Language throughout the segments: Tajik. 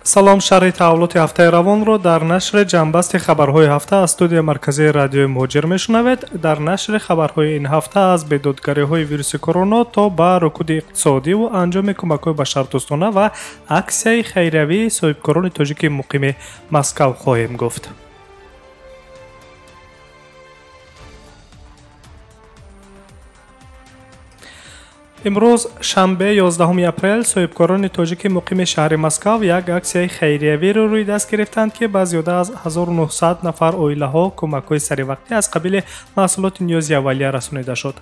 Салом, шарҳи таҳаввулоти ҳафтаи равонро дар нашри ҷамъбасти хабарҳои ҳафта аз студияи марказии радиои Муҳоҷир мешунавед. Дар нашри хабарҳои ин ҳафта аз бедодгариҳои вируси корона то ба рукуди иқтисодиву анҷоми кӯмакҳои башардӯстона ва аксияи хайриявии соҳибкорони тоҷики муқими Москав хоҳем гуфт. Имрӯз шанбе 11 апрел соҳибкорони тоҷики муқими шаҳри Москав як аксияи хайриявиро рӯи даст гирифтанд, ки ба зиёда аз 1900 нафар оилаҳо кӯмакҳои саривақтӣ аз қабили маҳсулоти ниёзи аввалия расонида шуд.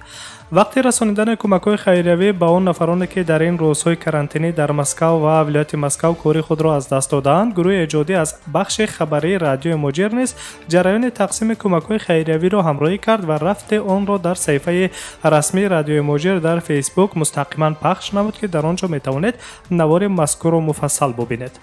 Вақти расонидани кӯмакҳои хайриявӣ ба он нафароне, ки дар ин рӯзҳои карантинӣ дар Москав ва вилояти Москав кори худро аз даст додаанд, гурӯҳи эҷодӣ аз бахши хабарии радиои Муҳоҷир низ ҷараёни тақсими кӯмакҳои хайриявиро ҳамроҳӣ кард ва рафти онро дар саҳифаи расмии радиои Муҳоҷир дар Фейсбук мустақиман пахш намуд, ки дар он ҷо метавонед навори мазкурро муфассал бубинед.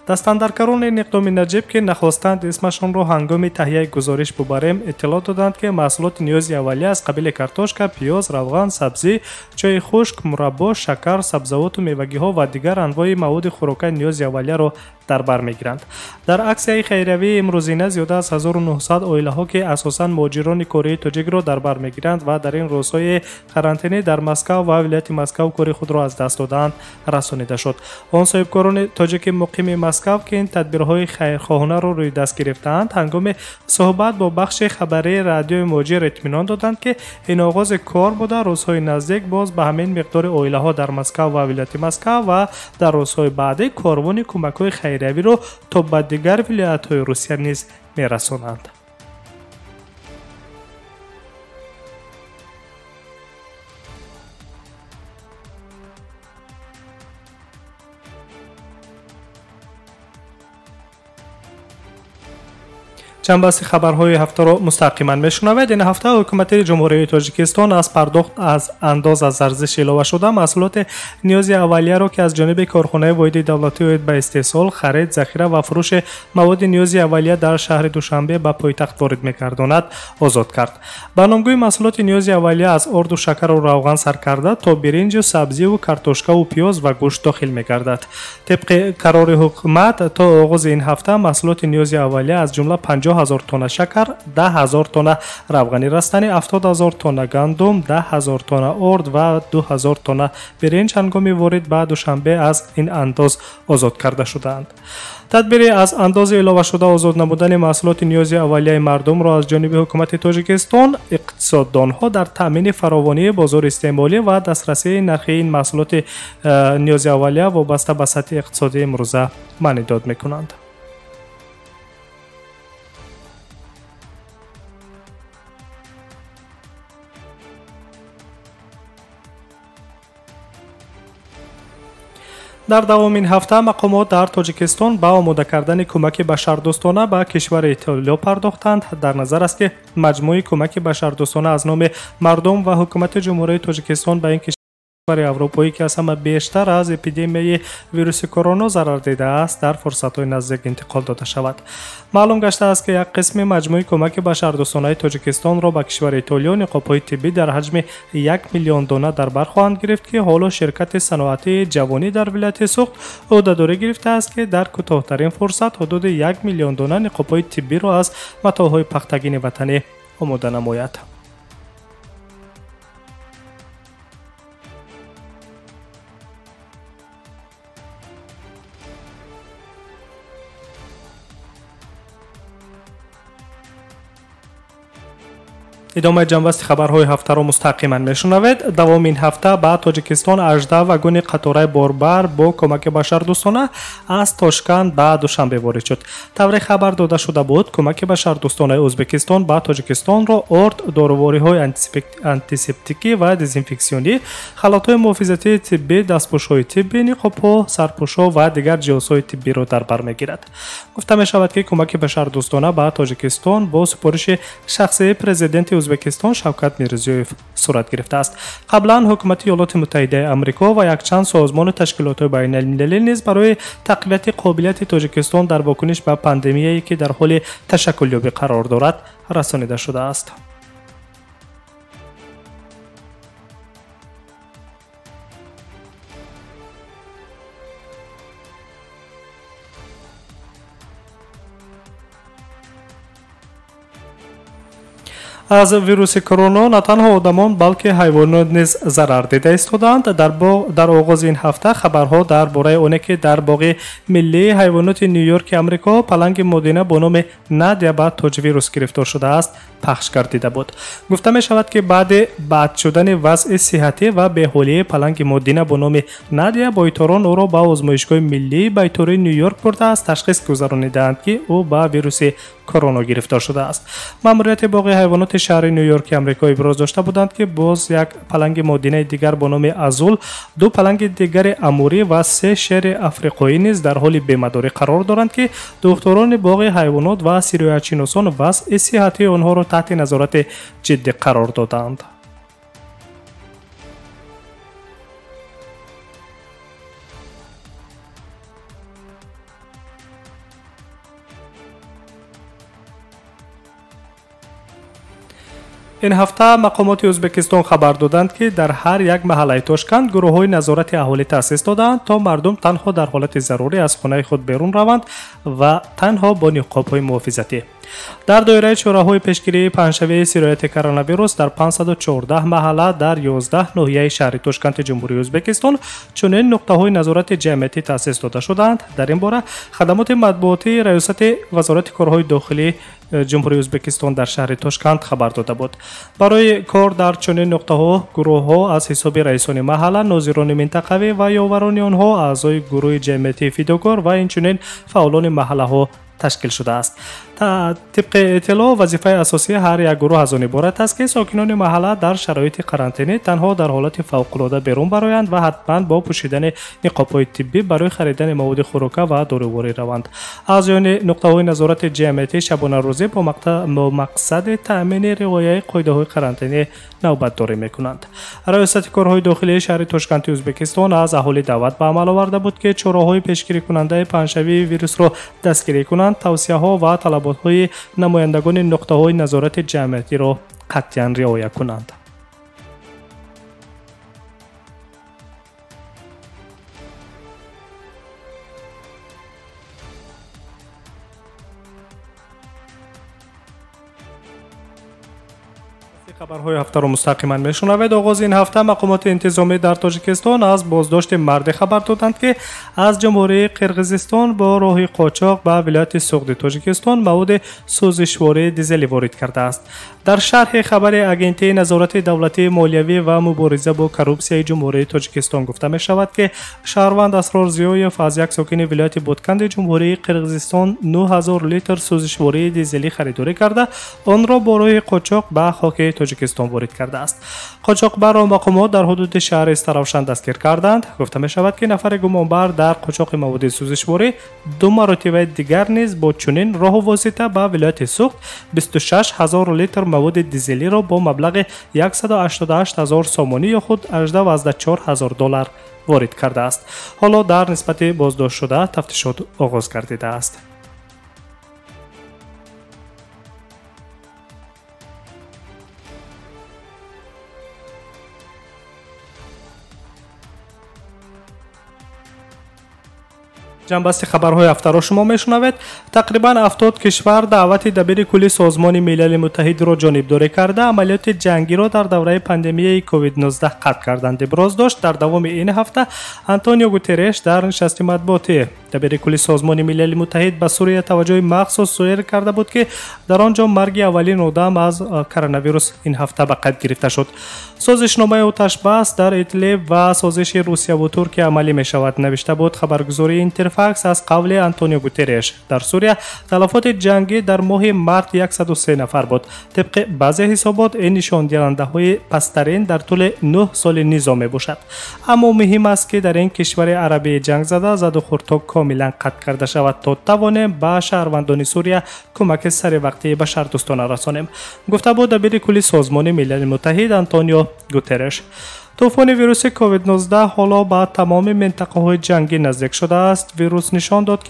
Дастандаркарони ин иқдоми наҷиб, ки нахостанд исмашонро ҳангоми таҳияи гузориш бубарем, иттилоъ доданд, ки маҳсулоти ниёзи аввалия аз қабили картошка, пиёз, равған, сабзӣ, чойи хушк, мураббо, шакар, сабзавоту мевагиҳо ва дигар анвои маводи хӯрокаи ниёзи аввалияро дар бар мегиранд. Дар аксияи хайриявии имрӯзина зиёда аз 1900 оилаҳо, ки асосан муҳоҷирони кории тоҷикро дар бар мегиранд ва дар ин рӯзҳои карантинӣ дар Москав ва вилояти Москав кори худро аз даст додаанд, расонида шуд. Он соҳибкорони тоҷики муқими Москав, ки ин тадбирҳои хайрхоҳонаро рӯи даст гирифтаанд, ҳангоми суҳбат бо бахши хабарии радиои Муҳоҷир итминон доданд, ки ин оғози кор буда, рӯзҳои наздик боз ба ҳамин миқдори оилаҳо дар Москав ва вилояти Москав ва дар рӯзҳои баъдӣ корвони кӯмакҳои хайриявиро то ба дигар вилоятҳои Русия низ мерасонанд. Ҷамъбасти хабарҳои ҳафтаро мустақиман мешунавед. Ин ҳафта ҳукумати Ҷумҳурии Тоҷикистон аз пардохт аз андоз аз арзиши иловашуда маҳсулоти ниёзи аввалияро, ки аз ҷониби корхонаи воҳиди давлатӣ оид ба истеҳсол, харид, захира ва фурӯши маводи ниёзи аввалия дар шаҳри Душанбе ба пойтахт ворид мегардонад, озод кард. Ба номгӯи маҳсулоти ниёзи аввалия аз орду, шакару равған сар карда то биринҷу сабзиву картошкаву пиёз ва гӯшт дохил мегардад. Тибқи қарори ҳукумат то оғози ин ҳафта маҳсулоти ниёзи аввалия аз ҷумла 50 000 тонна шакар, 10 000 тонна равғани растанӣ, 70 000 тонна гандум, 10 000 тонна орд ва 2 000 тонна биринҷ ҳангоми ворид ба Душанбе аз ин андоз озод карда шудаанд. Тадбири аз андози иловашуда озод намудани маҳсулоти ниёзи аввалияи мардумро аз ҷониби ҳукумати Тоҷикистон иқтисоддонҳо дар таъмини фаровонии бозори истеъмолӣ ва дастрасии нархи ин маҳсулоти ниёзи аввалия вобаста ба сатҳи иқтисодии имрӯза маънидод мекунанд. Дар давоми ин ҳафта мақомот дар Тоҷикистон ба омода кардани кӯмаки башардӯстона ба кишвари Итолиё пардохтанд. Дар назар аст, ки маҷмӯи кӯмаки башардӯстона аз номи мардум ва ҳукумати Ҷумҳурии Тоҷикистон ба ин кишвари аврупоӣ, ки аз ҳама бештар аз эпидемияи вируси корона зарар дидааст, дар фурсатҳои наздик интиқол дода шавад. Маълум гаштааст, ки як қисми маҷмӯи кӯмаки башардӯстонаи Тоҷикистонро ба кишвари Итолиё ниқобҳои тиббӣ дар ҳаҷми 1 миллион дона дар бар хоҳанд гирифт, ки ҳоло ширкати саноатии ҷавонӣ дар вилояти Суғд ӯҳдадорӣ гирифтааст, ки дар кӯтоҳтарин фурсат ҳудуди 1 миллион дона ниқобҳои тиббиро аз матоъҳои пахтагини ватанӣ омода намояд. Идомаи ҷамъбасти хабарҳои ҳафтаро мустақиман мешунавед. Давоми ин ҳафта ба Тоҷикистон 18 вагони қатораи борбар бо кӯмаки башардӯстона аз Тошканд ба Душанбе ворид шуд. Тавре хабар дода шуда буд, кӯмаки башардӯстонаи Ӯзбекистон ба Тоҷикистонро орд, дорувориҳои антисептикӣ ва дезинфексионӣ, халатҳои муҳофизатии тиббӣ, дастпӯшҳои тиббӣ, ниқобҳо, сарпӯшҳо ва дигар ҷиҳозҳои тиббиро дар бар мегирад. Гуфта мешавад, ки кӯмаки башардӯстона ба Тоҷикистон бо супориши шахсии президенти Ӯзбекистон Шавкат Мирзиёев сурат гирифтааст. Қаблан ҳукумати Иёлоти Муттаҳидаи Амрико ва якчанд созмону ташкилотҳои байналмилалӣ низ барои тақвияти қобилияти Тоҷикистон дар вокуниш ба пандемияе, ки дар ҳоли ташаккулёбӣ қарор дорад, расонида шудааст. Аз вируси корона на танҳо одамон, балки ҳайвонот низ зарар дида истодаанд. Дар оғози ин ҳафта хабарҳо дар бораи оне ки дар боғи миллии ҳайвоноти Ню-Йорки Амрико паланги модина бо номи Надя ба тоҷвирус гирифтор шудааст пахш гардида буд. Гуфта мешавад, ки баъди бад шудани вазъи сиҳатӣ ва беҳолии паланги модина бо номи Надя, бойторон ӯро ба озмоишгоҳи миллии байтории Ню-Йорк бурда аз ташхис гузаронидаанд, ки ӯ ба вируси корона гирифтор шудааст. Маъмурияти боғи ҳайвоноти шаҳри Ню-Йорки Амрико иброз дошта буданд, ки боз як паланги модинаи дигар бо номи Азул, ду паланги дигари амурӣ ва се шери африқоӣ низ дар ҳоли бемадорӣ қарор доранд, ки духтурони боғи ҳайвонот ва сироятшиносон вазъи сиҳатии онҳоро таҳти назорати ҷиддӣ қарор доданд. Ин ҳафта мақомоти Ӯзбекистон хабар доданд, ки дар ҳар як маҳаллаи Тошканд гурӯҳҳои назорати аҳолӣ таъсис додаанд, то мардум танҳо дар ҳолати зарурӣ аз хонаи худ берун раванд ва танҳо бо ниқобҳои муҳофизатӣ. Дар доираи чораҳои пешгирии паҳншавии сирояти коронавирус дар 514 маҳалла дар 11 ноҳияи шаҳри Тошканти Ҷумҳурии Ӯзбекистон чунин нуқтаҳои назорати ҷамъиятӣ таъсис дода шудаанд. Дар ин бора хадамоти матбуотии Раёсати Вазорати корҳои дохилӣ Ҷумҳурии Ӯзбекистон дар шаҳри Тошканд хабар дода буд. Барои кор дар чунин нуқтаҳо гурӯҳҳо аз ҳисоби раисони маҳалла, нозирони минтақавӣ ва ёварони онҳо, аъзои гурӯҳи ҷамъиятии фидокор ва инчунин фаъолони маҳаллаҳо ташкил шудааст. Тибқи иттилоъ, вазифаи асосии ҳар як гурӯҳ аз он иборат аст, ки сокинони маҳалла дар шароити карантинӣ танҳо дар ҳолати фавқулода берун бароянд ва ҳатман бо пӯшидани ниқобҳои тиббӣ барои харидани маводи хӯрока ва доруворӣ раванд. Аъзоёни нуқтаҳои назорати ҷамъиятӣ шабонарӯзӣ бо мақсади таъмини риояи қоидаҳои карантинӣ навбатдорӣ мекунанд. Раёсати корҳои дохилии шаҳри Тошканти Ӯзбекистон аз аҳолӣ даъват ба амал оварда буд, ки чораҳои пешгирикунандаи паҳншавии вирусро дастгирӣ кунанд, тавсияҳо ва талаботҳои намояндагони нуқтаҳои назорати ҷамъиятиро қатъиян риоя кунанд. Хабарҳои ҳафтаро мустақиман мешунавед. Оғози ин ҳафта мақомоти интизомӣ дар Тоҷикистон аз боздошти марде хабар доданд, ки аз Ҷумҳурии Қирғизистон бо роҳи қочоқ ба вилояти Суғди Тоҷикистон маводи сӯзишвории дизелӣ ворид кардааст. Дар шарҳи хабари Агентии назорати давлатии молиявӣ ва мубориза бо коррупсияи Ҷумҳурии Тоҷикистон гуфта мешавад, ки шаҳрванд Асрор Зиёев аз як сокини вилояти Бутканди Ҷумҳурии Қирғизистон 9000 литр сӯзишвории дизелӣ харидорӣ карда, онро бо роҳи қочоқ ба хоки Тоҷикистон ворид кардааст. Қочоқбарро мақомот дар ҳудуди шаҳри Истаравшан дастгир карданд. Гуфта мешавад, ки нафари гумонбар дар қочоқи маводи сӯзишворӣ ду маротибаи дигар низ бо чунин роҳу восита ба вилояти Суғд 26 000 литр маводи дизелиро бо маблағи 188 000 сомонӣ ё худ 18,4 ҳазор доллар ворид кардааст. Ҳоло дар нисбати боздоштшуда тафтишот оғоз гардидааст. Ҷанбасти хабарҳои ҳафтаро шумо мешунавед. Тақрибан 70 кишвар даъвати дабири кулли Созмони Милали Муттаҳидро ҷонибдорӣ карда, амалиёти ҷангиро дар давраи пандемияи COVID-19 қатъ карданд. Иброз дошт дар давоми ин ҳафта Антонио Гутерреш дар нишасти матбуотӣ. Дабири кулли Созмони Милали Муттаҳид ба Сурия таваҷҷӯҳи махсус зоҳир карда буд, ки дар он ҷо марги аввалин одам аз коронавирус ин ҳафта ба қайд гирифта шуд. Созишномаи оташбас дар Идлиб ва созиши Русияву Туркия амалӣ мешавад, навишта буд хабаргузории Интерфакс аз қавли Антонио Гутерреш. Дар Сурия талафоти ҷангӣ дар моҳи март 103 нафар буд. Тибқи баъзе ҳисобот, ин нишондиҳандаҳои пасттарин дар тӯли 9 соли низом мебошад. Аммо муҳим аст, ки дар ин кишвари арабии ҷангзада задухӯрдҳо комилан қатъ карда шавад, то тавонем ба шаҳрвандони Сурия кӯмаки саривақтии башардӯстона расонем, гуфта буд дабири кулли Созмони Милали Муттаҳид Антонио Гутерреш. Тӯфони вируси COVID-19 ҳоло ба тамоми минтақаҳои ҷангӣ наздик шудааст. Вирус нишон дод,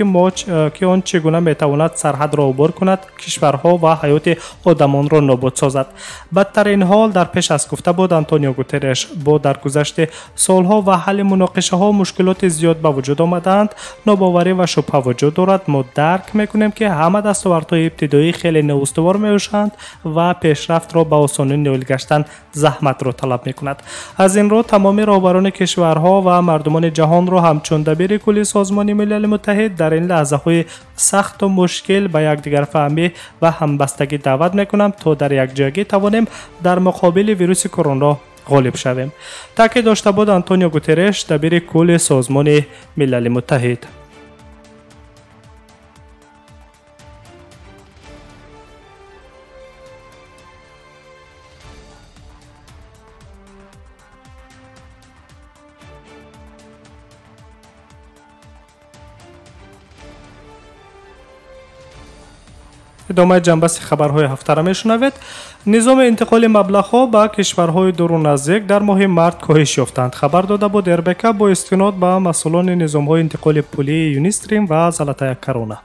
ки он чӣ гуна метавонад сарҳадро убур кунад, кишварҳо ва ҳаёти одамонро нобуд созад. Бадтарин ҳол дар пеш аст, гуфта буд Антонио Гутерреш. Бо даргузашти солҳо ва ҳалли муноқишаҳо мушкилоти зиёд ба вуҷуд омадаанд, нобоварӣ ва шубҳа вуҷуд дорад. Мо дарк мекунем, ки ҳама дастовардҳои ибтидоӣ хеле ноустувор мебошанд ва пешрафтро ба осонӣ ноил гаштан заҳматро талаб мекунад. Аз ин рӯ тамоми роҳбарони кишварҳо ва мардумони ҷаҳонро ҳамчун дабири кулли Созмони Милали Муттаҳид дар ин лаҳзаҳои сахту мушкил ба якдигарфаҳмӣ ва ҳамбастагӣ даъват мекунам, то дар якҷоягӣ тавонем дар муқобили вируси корона ғолиб шавем, таъкид дошта буд Антонио Гутерреш, дабири кулли Созмони Милали Муттаҳид. Идомаи ҷанбаси хабарҳои ҳафтара мешунавед. Низоми интиқоли маблағҳо ба кишварҳои дуру наздик дар моҳи март коҳиш ёфтанд, хабар дода буд РБК бо истинод ба масъулони низомҳои интиқоли пулии Юнистрим ва Золотая Корона.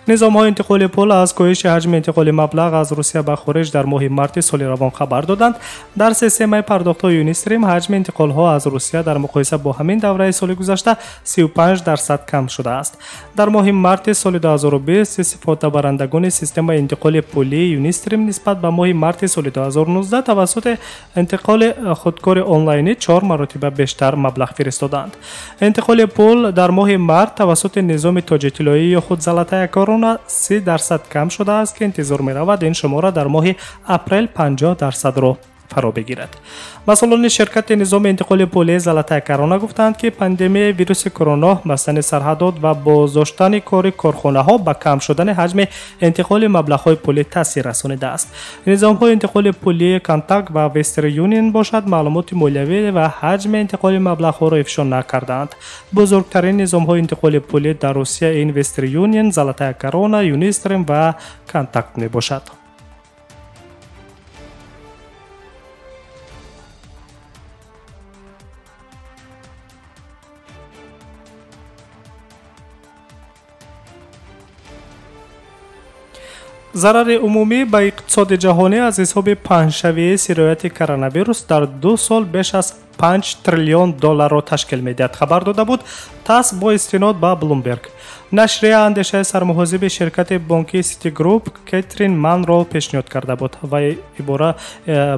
Низомҳои интиқоли пул аз коҳиши ҳаҷми интиқоли маблағ аз Русия ба хориҷ дар моҳи марти соли равон хабар доданд. Дар системаи пардохтҳои Юнистрим ҳаҷми интиқолҳо аз Русия дар муқоиса бо ҳамин давраи соли гузашта 35% кам шудааст. Дар моҳи марти соли 2020 истифодабарандагони системаи интиқоли пулии Юнистрим нисбат ба моҳи марти соли 2019 тавассути интиқоли худкори онлайнӣ 4 маротиба бештар маблағ фиристоданд. Интиқоли пул дар моҳи март тавассути низоми тоҷитилоӣ ё худ Золотая Корона 30% кам шудааст, ки интизор меравад ин шумора дар моҳи апрел 50%-ро фаро бигирад. Масъулони ширкати низоми интиқоли пулии Золотая Корона гуфтанд, ки пандемияи вируси корона, бастани сарҳадот ва боздоштани кори корхонаҳо ба кам шудани ҳаҷми интиқоли маблағҳои пулӣ таъсир расонидааст. Низомҳои интиқоли пулии Контакт ва Вестерн Юнион бошад маълумоти молиявӣ ва ҳаҷми интиқоли маблағҳоро ифшо накардаанд. Бузургтарин низомҳои интиқоли пулӣ дар Русия ин Вестерн Юнион, Золотая Корона, Юнистрим ва Контакт мебошад. Зарари умумӣ ба иқтисоди ҷаҳонӣ аз ҳисоби паҳншавии сирояти коронавирус дар 2 сол беш аз 5 триллион долларро ташкил медиҳад, хабар дода буд ТАСС бо истинод ба Блумберг. Нашрия андешаи сармуҳозиби ширкати бонкии Ситигруп Кетрин Манро пешниҳод карда буд ва ибора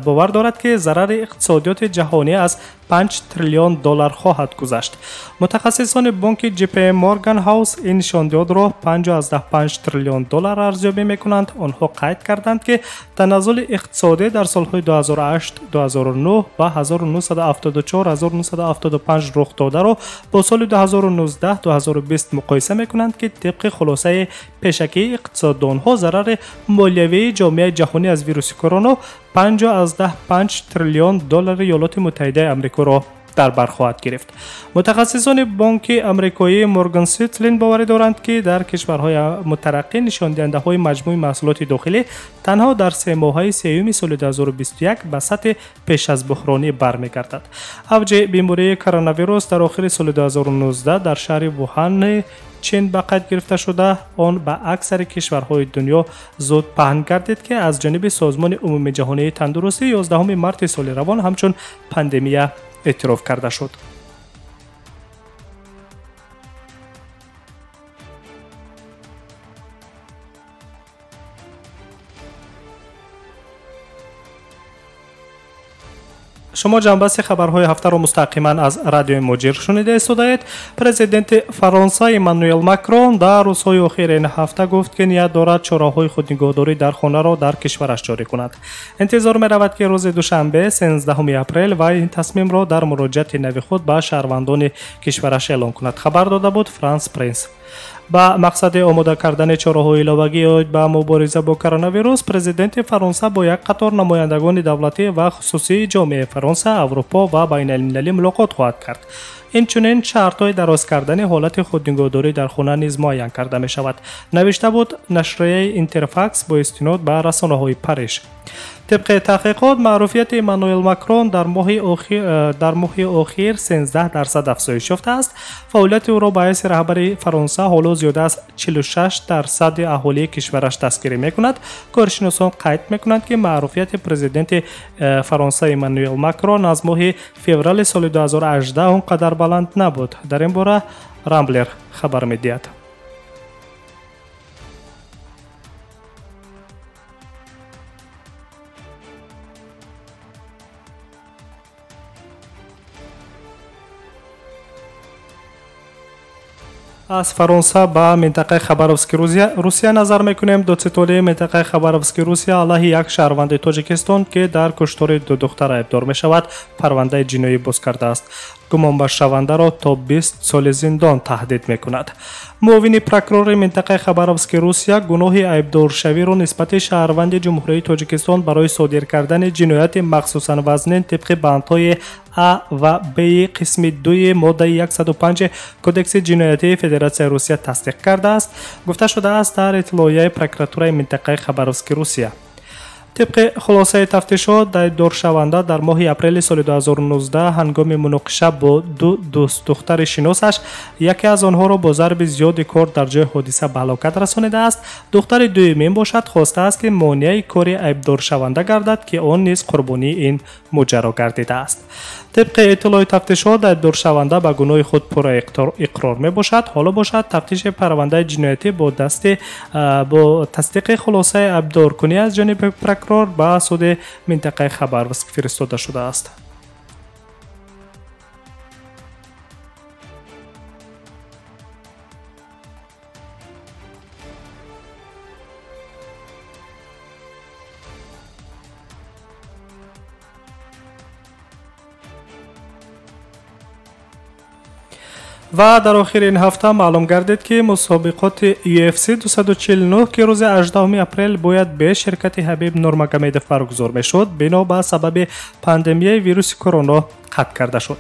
бовар дорад, ки зарари иқтисодиёти ҷаҳонӣ аз 5 триллион доллар хоҳад гузашт. Мутахассисони бонки JP Morgan House ин нишондиҳодро 5,5 триллион доллар арзёбӣ мекунанд. Онҳо қайд карданд, ки таназзули иқтисодӣ дар солҳои 2008, 2009 ва 1974-1975 рух додаро бо соли 2019-2020 муқоиса мекунанд, ки тибқи хулосаи пешакии иқтисоддонҳо зарари молиявии ҷомеаи ҷаҳонӣ аз вируси корона 5,5 триллион доллари Иёлоти Муттаҳидаи Амрикоро дар бар хоҳад гирифт. Мутахассисони бонки амрикоии Морган Стэнли боварӣ доранд, ки дар кишварҳои мутараққӣ нишондиҳандаҳои маҷмӯи маҳсулоти дохилӣ танҳо дар семоҳаи сеюми соли 2021 ба сатҳи пеш аз буҳронӣ бармегардад. Авҷи бемории коронавирус дар охири соли 2019 дар шаҳри Вуҳани Чин ба қайд гирифта шуда, он ба аксари кишварҳои дунё зуд паҳн гардид, ки аз ҷониби Созмони Умумиҷаҳонии Тандурустӣ 11 марти соли равон ҳамчун пандемия эътироф карда шуд. Шумо ҷанбаси хабарҳои ҳафтаро мустақиман аз радиои Муҷир шунида истодаед. Президенти Фаронса Эммануэл Макрон дар рӯзҳои охири ин ҳафта гуфт, ки ният дорад чораҳои худнигоҳдорӣ дар хонаро дар кишвараш ҷорӣ кунад. Интизор меравад, ки рӯзи душанбе 13 апрел вай ин тасмимро дар муроҷиати нави худ ба шаҳрвандони кишвараш эълон кунад, хабар дода буд Франс Пресс. Ба мақсади омода кардани чораҳои иловагӣ оид ба мубориза бо коронавирус, президенти Фаронса бо як қатор намояндагони давлатӣ ва хусусии ҷомеаи Фаронса, Аврупо ва байналмилалӣ мулоқот хоҳад кард. Инчунин шартҳои дароз кардани ҳолати худнигоҳдорӣ дар хона низ муайян карда мешавад, навишта буд нашрияи Интерфакс бо истинод ба расонаҳои Париж. Тибқи таҳқиқот, маъруфияти Эммануэл Макрон дар моҳи охир 13% афзоиш ёфтааст. Фаъолияти ӯро ба ҳайси раҳбари Фаронса ҳоло зиёда аз 46% аҳолии кишвараш дастгирӣ мекунад. Коршиносон қайд мекунанд, ки маъруфияти президенти Фаронса Эммануэл Макрон аз моҳи феврали соли 2018 он қадар баланд набуд. Дар ин бора Рамблер хабар медиҳад. Аз Фаронса ба минтақаи Хабаровски Русия назар мекунем. Додситонии минтақаи Хабаровски Русия алайҳи як шаҳрванди Тоҷикистон, ки дар куштори ду духтар айбдор мешавад, парвандаи ҷиноӣ боз кардааст. Гумонбаршавандаро то 20 соли зиндон таҳдид мекунад. Муовини прокурори минтақаи Хабаровски Русия гуноҳи айбдоршавиро нисбати шаҳрванди Ҷумҳурии Тоҷикистон барои содир кардани ҷинояти махсусан вазнин тибқи бандҳои А ва Б қисми 2 моддаи 105 Кодекси ҷиноятии Федератсияи Русия тасдиқ кардааст, гуфта шудааст дар иттилоияи прокуратураи минтақаи Хабаровски Русия. Тибқи хулосаи тафтишот, айбдоршаванда дар моҳи апрели соли 2019 ҳангоми муноқиша бо ду дӯстдухтари шиносаш яке аз онҳоро бо зарби зиёди кор дар ҷои ҳодиса ба ҳалокат расонидааст. Духтари дуюмин бошад хостааст, ки монеаи кори айбдоршаванда гардад, ки он низ қурбонии ин моҷаро гардидааст. Тибқи иттилои тафтишот, айбдоршаванда ба гуноҳи худ пурра иқрор мебошад. Ҳоло бошад тафтиши парвандаи ҷиноятӣ бо тасдиқи хулосаи айбдоркунӣ аз ҷониби прокурор ба суди минтақаи Хабаровск фиристода шудааст. Ва дар охири ин ҳафта маълум гардид, ки мусобиқоти UFC 249, ки рӯзи 18 апрел бояд бе ширкати Ҳабиб Нурмагомедов баргузор мешуд, бино ба сабаби пандемияи вируси корона қатъ карда шуд.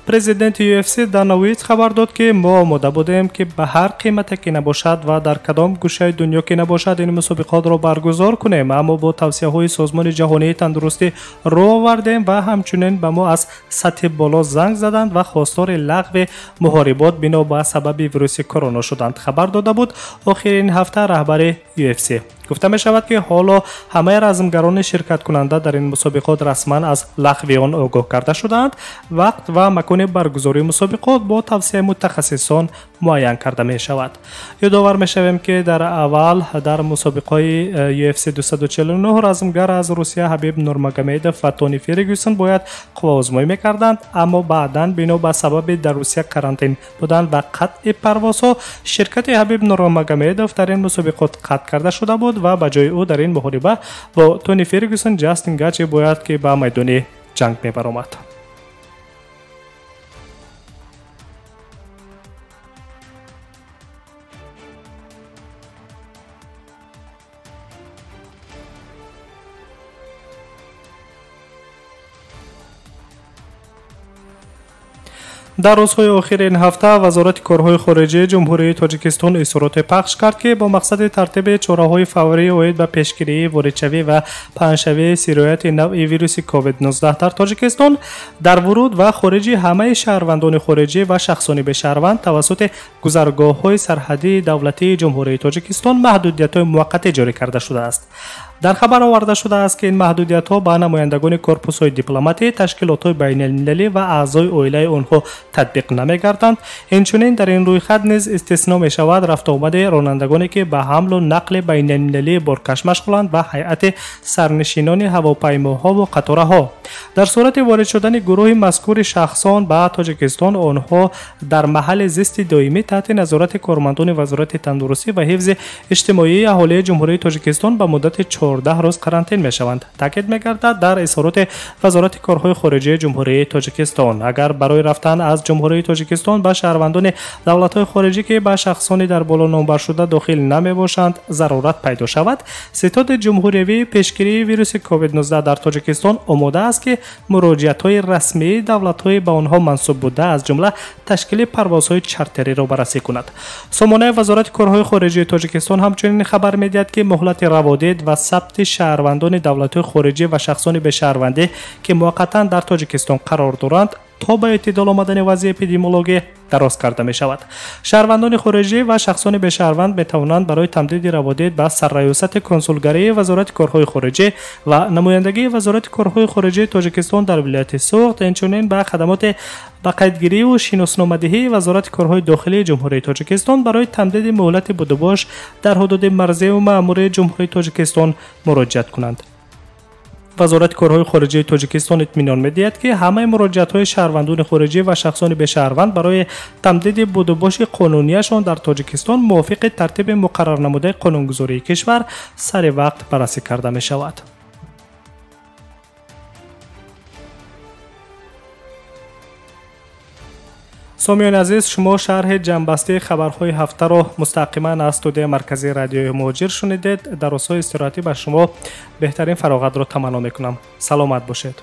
Президенти UFC Дана Уайт хабар дод, ки мо омода будем, ки ба ҳар қимате ки набошад ва дар кадом гӯшаи дунё ки набошад ин мусобиқотро баргузор кунем, аммо бо тавсияҳои Созмони ҷаҳонии тандурустӣ рӯ овардем ва ҳамчунин ба мо аз сатҳи боло занг заданд ва хостори лағви муҳорибот бино ба сабаби вируси корона шуданд, хабар дода буд охири ин ҳафта раҳбари UFC. Гуфта мешавад, ки ҳоло ҳамаи размгарони ширкаткунанда дар ин мусобиқот расман аз лағви он огоҳ карда шудаанд. Вақт ва макони баргузории мусобиқот бо тавсияи мутахассисон муайян карда мешавад. Ёдовар мешавем, ки дар аввал дар мусобиқаи UFC 249 размгар аз Русия Ҳабиб Нурмагомедов ва Тони Фергюсон бояд қувваозмоӣ мекарданд, аммо баъдан бино ба сабаби дар Русия карантин будан ва қатъи парвозҳо ширкати Ҳабиб Нурмагомедов дар ин мусобиқот қатъ карда шуда буд ва ба ҷои ӯ дар ин муҳориба бо Тони Фергюсон Ҷастин Гачи бояд ки ба майдони ҷанг мебаромад. Дар рӯзҳои охири ин ҳафта Вазорати корҳои хориҷии Ҷумҳурии Тоҷикистон изҳороте пахш кард, ки бо мақсади тартиби чораҳои фаврӣ оид ба пешгирии воридшавӣ ва паҳншавии сирояти навъи вируси COVID-19 дар Тоҷикистон дар вуруд ва хориҷи ҳамаи шаҳрвандони хориҷӣ ва шахсони бешаҳрванд тавассути гузаргоҳҳои сарҳадии давлатии Ҷумҳурии Тоҷикистон маҳдудиятҳои муваққатӣ ҷорӣ карда шудааст. Дар хабар оварда шудааст, ки ин маҳдудиятҳо ба намояндагони корпусҳои дипломатӣ, ташкилотҳои байналмилалӣ ва аъзои оилаи онҳо татбиқ намегарданд. Инчунин дар ин рӯйхат низ истисно мешавад рафтуомади ронандагоне, ки ба ҳамлу нақли байналмилалии боркаш машғуланд ва ҳайати сарнишинони ҳавопаймоҳо ва қатораҳо. Дар сурати ворид шудани гурӯҳи мазкури шахсон ба Тоҷикистон, онҳо дар маҳалли зисти доимӣ таҳти назорати кормандони Вазорати тандурустӣ ва ҳифзи иҷтимоии аҳолии Ҷумҳурии Тоҷикистон ба муддати 14 рӯз карантин мешаванд, таъкид мегардад дар изҳороти Вазорати корҳои хориҷии Ҷумҳурии Тоҷикистон. Агар барои рафтан аз Ҷумҳурии Тоҷикистон ба шаҳрвандони давлатҳои хориҷӣ, ки ба шахсони дар боло номбаршуда дохил намебошанд, зарурат пайдо шавад, Ситоди ҷумҳуриявии пешгирии вируси COVID-19 дар Тоҷикистон омода аст, ки муроҷиатҳои расмии давлатҳои ба онҳо мансуб буда, аз ҷумла ташкили парвозҳои чартериро баррасӣ кунад. Сомонаи Вазорати корҳои хориҷии Тоҷикистон ҳамчунин хабар медиҳад, ки муҳлати раводид ва сабти шаҳрвандони давлатҳои хориҷӣ ва шахсони бешаҳрвандӣ, ки муваққатан дар Тоҷикистон қарор доранд, то ба эътидол омадани вазъи эпидемиологӣ дароз карда мешавад. Шаҳрвандони хориҷӣ ва шахсони бешаҳрванд метавонанд барои тамдиди раводид ба сарраёсати консулгарии Вазорати корҳои хориҷӣ ва намояндагии Вазорати корҳои хориҷии Тоҷикистон дар вилояти Суғд, инчунин ба хадамоти ба қайдгириву шиносномадиҳии Вазорати корҳои дохилии Ҷумҳурии Тоҷикистон барои тамдиди муҳлати будубош дар ҳудуди марзиву маъмурии Ҷумҳурии Тоҷикистон муроҷиат кунанд. Вазорати корҳои хориҷии Тоҷикистон итминон медиҳад, ки ҳамаи муроҷиатҳои шаҳрвандони хориҷӣ ва шахсони бешаҳрванд барои тамдиди будубоши қонунияшон дар Тоҷикистон мувофиқи тартиби муқаррарнамудаи қонунгузории кишвар сари вақт баррасӣ карда мешавад. Сомиёни азиз, шумо шарҳи ҷамъбастии хабарҳои ҳафтаро мустақиман аз студияи марказии радиои Муҳоҷир шунидед. Дар рӯзҳои истироҳатӣ ба шумо беҳтарин фароғатро таманно мекунам. Саломат бошед.